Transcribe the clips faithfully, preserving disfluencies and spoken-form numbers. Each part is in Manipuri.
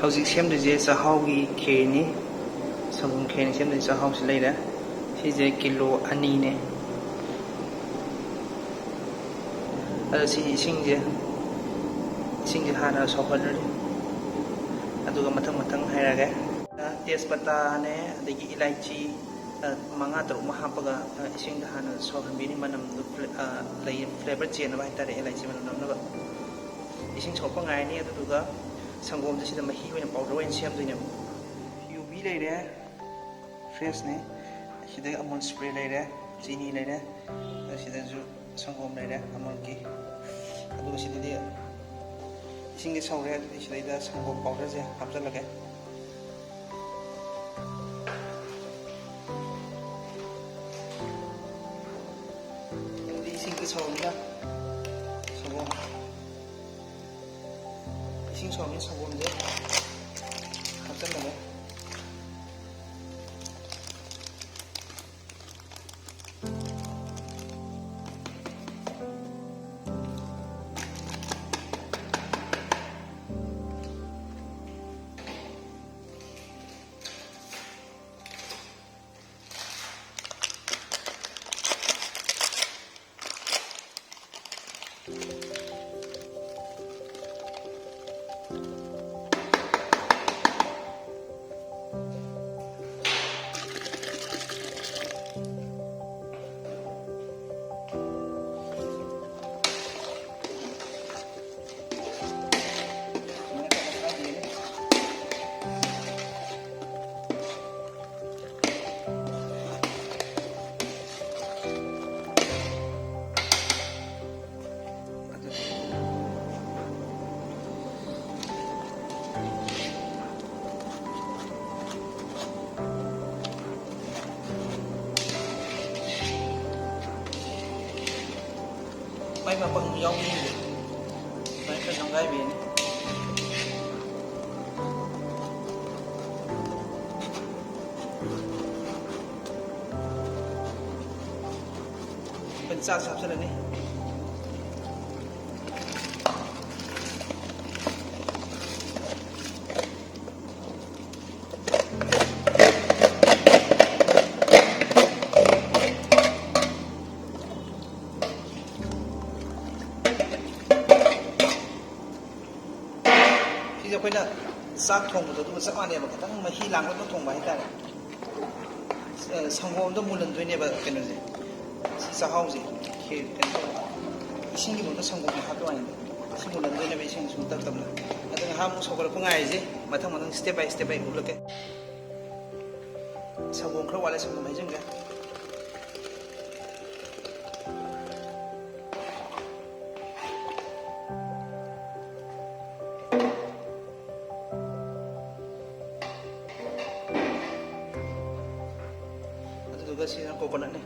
ꯍꯧꯖꯤꯛ ꯁꯦꯝꯗꯣꯏꯁꯦ ꯆꯥꯛꯍꯥꯎꯒꯤ ꯈꯦꯔꯅꯤ꯫ ꯁꯪꯒꯣꯝ ꯈꯦꯔꯅꯤ ꯁꯦꯝꯗꯣꯏꯁꯦ꯫ ꯆꯥꯛꯍꯥꯎꯁꯤ ꯂꯩꯔꯦ꯫ ꯁꯤꯁꯦ ꯀꯤꯂꯣ ꯑꯅꯤꯅꯦ꯫ ꯑꯗꯣ ꯁꯤ ꯏꯁꯤꯡꯁꯦ, ꯏꯁꯤꯡꯁꯦ ꯍꯥꯟꯅ ꯁꯧꯍꯜꯂꯅꯤ꯫ ꯑꯗꯨꯒ ꯃꯊꯪ ꯃꯊꯪ ꯍꯥꯏꯔꯛꯑꯒꯦ꯫ ꯇꯦꯖꯄꯇꯥꯅꯦ, ꯑꯗꯒꯤ ꯏꯂꯥꯏꯆꯤ, ꯑ, ꯃꯉꯥ ꯇꯔꯨꯛ ꯑꯃ ꯍꯥꯞꯄꯒ, ꯑ, ꯏꯁꯤꯡꯗ ꯍꯥꯟꯅ ꯁꯧꯍꯟꯕꯤꯔꯤ꯫ ꯃꯅꯝꯗꯨ ꯐ꯭ꯂꯦ-, ꯑ, ꯂꯩ, ꯐ꯭ꯂꯦꯕꯔ ꯆꯦꯟꯅꯕ ꯍꯥꯏꯇꯥꯔꯦ, ꯏꯂꯥꯏꯆꯤ ꯃꯅꯝ ꯅꯝꯅꯕ꯫ ꯏꯁꯤꯡ ꯁꯧꯔꯛꯄ ꯉꯥꯏꯔꯅꯤ꯫ ꯑꯗꯨꯗꯨꯒ ꯁꯪꯒꯣꯝꯁꯦ ꯁꯤꯗ ꯃꯍꯤ ꯑꯣꯏꯅ, ꯄꯥꯎꯗꯔ ꯑꯣꯏꯅ ꯁꯦꯝꯗꯣꯏꯅꯦꯕ꯫ ꯌꯨꯕꯤ ꯂꯩꯔꯦ, ꯐ꯭ꯔꯦꯁꯅꯦ꯫ ꯁꯤꯗ ꯑꯃꯨꯜ ꯁ꯭ꯄ꯭ꯔꯦ ꯂꯩꯔꯦ, ꯆꯤꯅꯤ ꯂꯩꯔꯦ, ꯑꯁꯤꯗꯁꯨ ꯁꯪꯒꯣꯝ ꯂꯩꯔꯦ ꯑꯃꯨꯜꯒꯤ꯫ ꯑꯗꯨꯒ ꯁꯤꯗꯗꯤ ꯏꯁꯤꯡꯗꯤ ꯁꯧꯔꯦ, ꯑꯗꯨꯗꯤ ꯁꯤꯗꯩꯗ ꯁꯪꯒꯣꯝ ꯄꯥꯎꯗꯔꯁꯦ ꯍꯥꯞꯆꯤꯜꯂꯒꯦ꯫ ꯑꯗꯨꯗꯤ ꯏꯁꯤꯡꯗꯤ ꯁꯧꯔꯕꯅꯤꯅ ꯁꯪꯒꯣꯝ, ꯏꯁꯤꯡ ꯁꯧꯔꯕꯅꯤꯅ ꯁꯪꯒꯣꯝꯁꯦ ꯍꯥꯞꯆꯤꯜꯂꯒꯦ꯫ ꯃꯥꯏ ꯃꯄꯪ ꯌꯥꯎꯕꯤꯔꯤꯁꯦ ꯁꯨꯃꯥꯏꯅ ꯈꯔ ꯅꯝꯒꯥꯏꯕꯤꯔꯅꯤ꯫ ꯑꯩꯈꯣꯏꯅ ꯆꯥꯛꯁꯨ ꯍꯥꯞꯆꯤꯜꯂꯅꯤ꯫ ꯆꯥꯛ ꯊꯣꯡꯕꯗꯣ ꯑꯗꯨꯒ ꯆꯞ ꯃꯥꯟꯅꯩꯕ, ꯈꯤꯇꯪ ꯃꯍꯤ ꯂꯥꯡꯂꯞꯅ ꯊꯣꯡꯕ ꯍꯥꯏꯇꯥꯔꯦ꯫ ꯑ, ꯁꯪꯒꯣꯝꯗ ꯃꯨꯜꯍꯟꯗꯣꯏꯅꯦꯕ ꯀꯩꯅꯣꯁꯦ, ꯁꯤ ꯆꯥꯛꯍꯥꯎꯁꯦ꯫ ꯈꯦ-, ꯀꯩꯅꯣ ꯇꯧꯕ, ꯏꯁꯤꯡꯒꯤ ꯃꯍꯨꯠꯇ ꯁꯪꯒꯣꯝꯁꯦ ꯍꯥꯞꯄ ꯋꯥꯅꯤꯗ꯫ ꯁꯤ ꯃꯨꯜꯍꯟꯗꯣꯏꯅꯦꯕ ꯏꯁꯤꯡ ꯁꯨꯝ ꯇꯞ ꯇꯞꯅ꯫ ꯑꯗꯨ ꯉꯥꯏꯍꯥꯛ ꯑꯃꯨꯛ ꯁꯧꯒꯠꯂꯛꯄ ꯉꯥꯏꯔꯤꯁꯦ, ꯃꯊꯪ ꯃꯊꯪ step by step ꯑꯩ ꯎꯠꯂꯛꯀꯦ꯫ ꯁꯪꯒꯣꯝ ꯈꯔ ꯋꯥꯠꯂꯦ, ꯁꯪꯒꯣꯝ ꯍꯩꯖꯤꯟꯒꯦ꯫ ꯑꯗꯨꯗꯨꯒ ꯁꯤꯅ coconutꯅꯦ꯫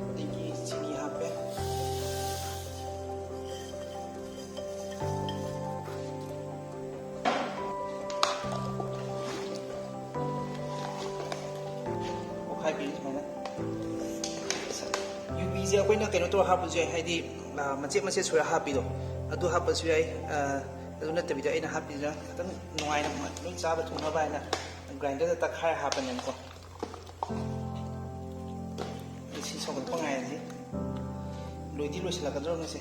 ꯑꯗꯒꯤ ꯆꯤꯅꯤ ꯍꯥꯞꯄꯦ꯫ ꯑꯣꯠꯈꯥꯏꯕꯤꯔꯤ ꯁꯨꯃꯥꯏꯅ꯫ ꯌꯨꯕꯤꯁꯦ ꯑꯩꯈꯣꯏꯅ ꯀꯩꯅꯣ ꯇꯧꯔ ꯍꯥꯞꯄꯁꯨ ꯌꯥꯏ, ꯍꯥꯏꯗꯤ, ꯑ, ꯃꯆꯦꯠ ꯃꯆꯦꯠ ꯁꯣꯏꯔ ꯍꯥꯞꯄꯤꯗꯣ, ꯑꯗꯨ ꯍꯥꯞꯄꯁꯨ ꯌꯥꯏ꯫ ꯑ, ꯑꯗꯨ ꯅꯠꯇꯕꯤꯗ ꯑꯩꯅ ꯍꯥꯞꯄꯤꯁꯤꯅ ꯈꯤꯇꯪ ꯅꯨꯡꯉꯥꯏꯅ ꯂꯣꯏ ꯆꯥꯕ ꯊꯨꯡꯅꯕ ꯍꯥꯏꯅ grinderꯗ ꯇꯛꯈꯥꯏꯔ ꯍꯥꯞꯄꯅꯦꯕꯀꯣ꯫ ꯑꯗꯨ ꯁꯤ ꯁꯧꯒꯠꯄ ꯉꯥꯏꯔꯁꯤ꯫ ꯂꯣꯏꯗꯤ ꯂꯣꯏꯁꯤꯜꯂꯛꯀꯗꯧꯔꯕꯅꯤꯁꯦ꯫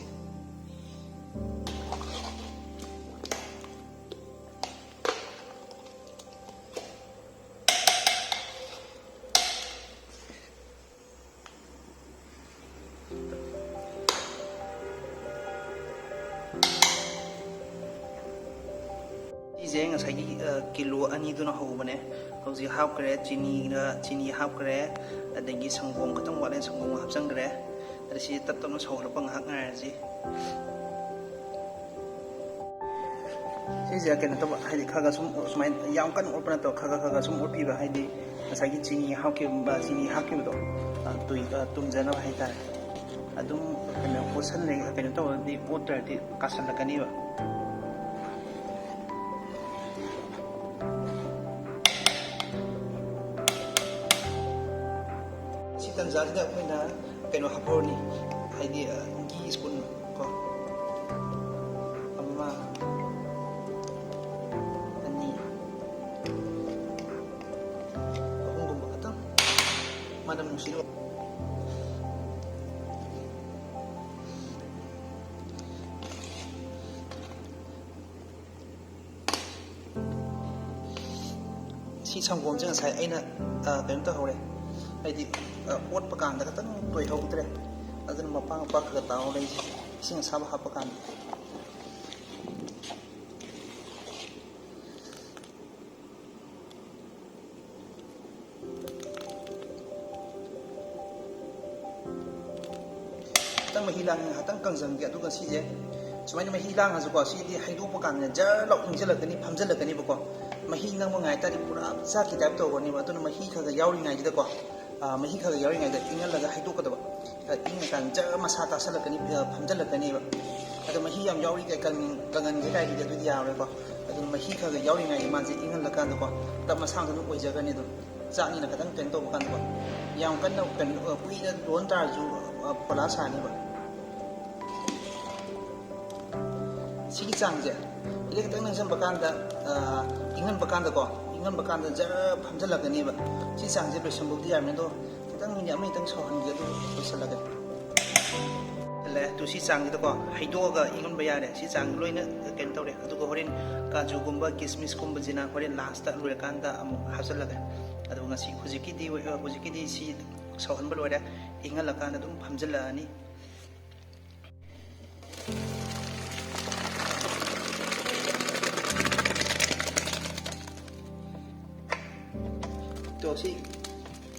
ꯁꯤꯁꯦ ꯉꯁꯥꯏꯒꯤ, ꯑ, ꯀꯤꯂꯣ ꯑꯅꯤꯗꯨꯅ ꯍꯧꯕꯅꯦ꯫ ꯍꯧꯖꯤꯛ ꯍꯥꯞꯈ꯭ꯔꯦ, ꯆꯤꯅꯤꯒ, ꯆꯤꯅꯤ ꯍꯥꯞꯈ꯭ꯔꯦ, ꯑꯗꯒꯤ ꯁꯪꯒꯣꯝ ꯈꯛꯇꯪ ꯋꯥꯠꯂꯦ, ꯁꯪꯒꯣꯝ ꯍꯥꯞꯆꯤꯟꯈ꯭ꯔꯦ꯫ ꯑꯗ ꯁꯤ ꯇꯞ ꯇꯞꯅ ꯁꯧꯍꯜꯂꯛꯄ ꯉꯥꯏꯍꯥꯛ ꯉꯥꯏꯔꯁꯤ꯫ ꯁꯤꯁꯦ ꯀꯩꯅꯣ ꯇꯧꯕ, ꯍꯥꯏꯗꯤ ꯈꯔ ꯈꯔ ꯁꯨꯝ ꯁꯨꯃꯥꯏꯅ ꯌꯥꯝ ꯀꯟꯅ ꯑꯣꯠꯄ ꯅꯠꯇꯕ, ꯈꯔ ꯈꯔ ꯈꯔ ꯈꯔ ꯁꯨꯝ ꯑꯣꯠꯄꯤꯕ, ꯍꯥꯏꯗꯤ ꯉꯁꯥꯏꯒꯤ ꯆꯤꯅꯤ ꯍꯥꯞꯈꯤꯕ, ꯆꯤꯅꯤ ꯍꯥꯞꯈꯤꯕꯗꯣ, ꯑ, ꯇꯨꯏ-, ꯑ, ꯇꯨꯝꯖꯅꯕ ꯍꯥꯏꯇꯥꯔꯦ꯫ ꯑꯗꯨꯝ ꯀꯩꯅꯣ ꯑꯣꯠꯁꯜꯂꯦ, ꯀꯩꯅꯣ ꯇꯧꯔꯗꯤ, ꯑꯣꯠꯇ꯭ꯔꯗꯤ ꯀꯥꯁꯜꯂꯛꯀꯅꯤꯕ꯫ ꯁꯤ ꯇꯟꯖꯥꯁꯤꯗ ꯑꯩꯈꯣꯏꯅ ꯀꯩꯅꯣ ꯍꯥꯞꯍꯧꯔꯅꯤ, ꯍꯥꯏꯗꯤ, ꯑ, ꯘꯤ spoon ꯀꯣ, ꯑꯃ, ꯑꯅꯤ, ꯑꯍꯨꯝꯒꯨꯝꯕ ꯈꯛꯇꯪ ꯃꯅꯝ ꯅꯨꯡꯁꯤꯅꯕ꯫ ꯁꯪꯒꯣꯝꯁꯦ ꯉꯁꯥꯏ ꯑꯩꯅ, ꯑ, ꯀꯩꯅꯣ ꯇꯧꯍꯧꯔꯦ, ꯍꯥꯏꯗꯤ, ꯑ, ꯑꯣꯠꯄ ꯀꯥꯟꯗ ꯈꯤꯇꯪ ꯇꯣꯏꯍꯧꯗ꯭ꯔꯦ, ꯑꯗꯨꯅ ꯃꯄꯥꯡ ꯃꯄꯥꯡ ꯈꯔ ꯈꯔ ꯇꯥꯍꯧꯔꯦ ꯑꯩꯁꯦ, ꯏꯁꯤꯡ ꯑꯁꯥꯕ ꯍꯥꯞꯄ ꯀꯥꯟꯗ꯫ ꯈꯤꯇꯪ ꯃꯍꯤ ꯂꯥꯡꯉꯦ, ꯉꯥꯏꯍꯥꯛꯇꯪ ꯀꯪꯁꯤꯟꯒꯦ꯫ ꯑꯗꯨꯒ ꯁꯤꯁꯦ ꯁꯨꯃꯥꯏꯅ ꯃꯍꯤ ꯂꯥꯡꯉꯁꯨꯀꯣ, ꯁꯤꯗꯤ ꯍꯩꯗꯣꯛꯄ ꯀꯥꯟꯗ ꯖꯔ ꯂꯥꯎ ꯏꯪꯁꯤꯜꯂꯛꯀꯅꯤ, ꯐꯝꯖꯤꯜꯂꯛꯀꯅꯤꯕꯀꯣ꯫ ꯃꯍꯤ ꯅꯪꯕ ꯉꯥꯏ ꯇꯥꯔꯗꯤ ꯄꯨꯔꯥ ꯆꯥꯛꯀꯤ ꯇꯥꯏꯞ ꯇꯧꯈ꯭ꯔꯅꯦꯕ꯫ ꯑꯗꯨꯅ ꯃꯍꯤ ꯈꯔ ꯈꯔ ꯌꯥꯎꯔꯤꯉꯩꯁꯤꯗꯀꯣ, ꯑ, ꯃꯍꯤ ꯈꯔ ꯈꯔ ꯌꯥꯎꯔꯤꯉꯩꯗ ꯏꯪꯍꯜꯂꯒ ꯍꯩꯗꯣꯛꯀꯗꯕ꯫ ꯑ, ꯏꯪꯉꯀꯥꯟꯗ ꯖꯔ ꯃꯁꯥ ꯇꯥꯁꯜꯂꯛꯀꯅꯤ, ꯑ, ꯐꯝꯖꯤꯜꯂꯛꯀꯅꯦꯕ꯫ ꯑꯗꯣ ꯃꯍꯤ ꯌꯥꯝ ꯌꯥꯎꯔꯤ ꯀꯥꯏ ꯀꯪ-, ꯀꯪꯍꯟꯒꯦ ꯀꯥꯏꯗꯨꯗꯤ ꯑꯗꯨꯗꯤ ꯌꯥꯔꯣꯏꯀꯣ꯫ ꯑꯗꯨꯅ ꯃꯍꯤ ꯈꯔ ꯈꯔ ꯌꯥꯎꯔꯤꯉꯩꯗ ꯃꯥꯁꯦ ꯏꯪꯍꯜꯂꯀꯥꯟꯗꯀꯣ, ꯇꯞ ꯃꯁꯥ ꯃꯊꯟꯇ ꯑꯣꯏꯖꯒꯅꯤ꯫ ꯑꯗꯨꯝ ꯆꯥꯛꯅꯤꯅ ꯈꯤꯇꯪ ꯀꯩꯅꯣ ꯇꯧꯕ ꯀꯥꯟꯗꯀꯣ, ꯌꯥꯝ ꯀꯟꯅ ꯀꯩꯅꯣ, ꯑ, ꯀꯨꯏꯅ ꯂꯣꯟ ꯇꯥꯔꯁꯨ, ꯑ, ꯐꯣꯂꯥ ꯁꯥꯅꯤꯕ꯫ ꯁꯤꯒꯤ ꯆꯥꯡꯁꯦ ꯁꯤꯗ ꯈꯤꯇꯪ ꯅꯪꯁꯟꯕ ꯀꯥꯟꯗ, ꯑ, ꯏꯪꯍꯟꯕ ꯀꯥꯟꯗꯀꯣ, ꯏꯪꯍꯟꯕ ꯀꯥꯟꯗ ꯖꯔ ꯐꯝꯖꯤꯜꯂꯛꯀꯅꯦꯕ꯫ ꯁꯤ ꯆꯥꯡꯁꯦ ꯂꯣꯏꯁꯟꯕꯕꯨꯗꯤ ꯌꯥꯔꯝꯃꯦ, ꯑꯗꯣ ꯈꯤꯇꯪ ꯃꯤꯅꯤꯠ ꯑꯃ ꯅꯤꯇꯪ ꯁꯧꯍꯟꯒꯦ, ꯑꯗꯨ ꯂꯣꯏꯁꯜꯂꯒꯦ꯫ ꯂꯩ, ꯇꯨ ꯁꯤ ꯆꯥꯡꯁꯤꯗꯀꯣ ꯍꯩꯗꯣꯛꯑꯒ ꯏꯪꯍꯟꯕ ꯌꯥꯔꯦ꯫ ꯁꯤ ꯆꯥꯡ ꯂꯣꯏꯅ ꯀꯩꯅꯣ ꯇꯧꯔꯦ꯫ ꯑꯗꯨꯒ ꯍꯣꯔꯦꯟ ꯀꯥꯖꯨꯒꯨꯝꯕ ꯀꯤꯁꯃꯤꯁꯀꯨꯝꯕꯁꯤꯅ ꯍꯣꯔꯦꯟ ꯂꯥꯁꯇ ꯂꯣꯏꯔꯀꯥꯟꯗ ꯑꯃꯨꯛ ꯍꯥꯞꯆꯤꯜꯂꯒꯦ꯫ ꯑꯗꯨꯒ ꯉꯁꯤ ꯍꯧꯖꯤꯛꯀꯤꯗꯤ, ꯍꯧꯖꯤꯛꯀꯤꯗꯤ ꯁꯤ ꯁꯧꯍꯟꯕ ꯂꯣꯏꯔꯦ꯫ ꯏꯪꯍꯜꯂꯀꯥꯟꯗ ꯑꯗꯨꯝ ꯐꯝꯖꯤꯜꯂꯛꯑꯅꯤ꯫ ꯇꯣ, ꯁꯤ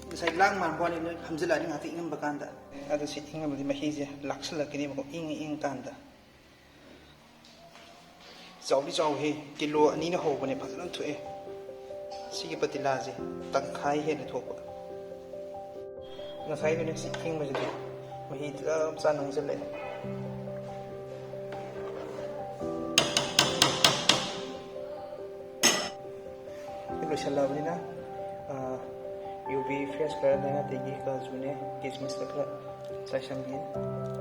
ꯉꯁꯥꯏ ꯂꯥꯡ ꯃꯥꯟꯕ ꯋꯥꯅꯤ, ꯂꯣꯏ ꯐꯝꯖꯤꯜꯂꯛꯑꯅꯤ ꯉꯥꯛꯇ ꯏꯪꯍꯟꯕ ꯀꯥꯟꯗ꯫ ꯑꯗꯨ ꯁꯤ ꯏꯪꯍꯟꯕꯗꯤ ꯃꯍꯤꯁꯦ ꯂꯥꯛꯁꯜꯂꯛꯀꯅꯦꯕꯀꯣ, ꯏꯪ ꯏꯪ ꯀꯥꯟꯗ꯫ ꯆꯥꯎꯗꯤ ꯆꯥꯎꯍꯦ, ꯀꯤꯂꯣ ꯑꯅꯤꯅ ꯍꯧꯕꯅꯦ, ꯐꯖꯅ ꯊꯣꯛꯑꯦ꯫ ꯁꯤꯒꯤ ꯄꯇꯤꯂꯥꯁꯦ ꯇꯪꯈꯥꯏ ꯍꯦꯟꯅ ꯊꯣꯛꯄ꯫ ꯉꯁꯥꯏꯗꯨꯅꯦ ꯁꯤ ꯐꯦꯡꯕꯁꯤꯗꯤ ꯃꯍꯤ ꯆꯞ ꯆꯥꯅ ꯍꯧꯖꯤꯜꯂꯛꯑꯦ꯫ ꯁꯤ ꯂꯣꯏꯁꯜꯂꯕꯅꯤꯅ, ꯑ, ꯌꯨꯕꯤ ꯐ꯭ꯔꯦꯁ ꯈꯔꯅꯦ, ꯑꯗꯒꯤ ꯀꯥꯖꯨꯅꯦ, ꯀꯤꯁꯃꯤꯁꯇ ꯈꯔ ꯆꯥꯏꯁꯟꯕꯤꯔꯦ꯫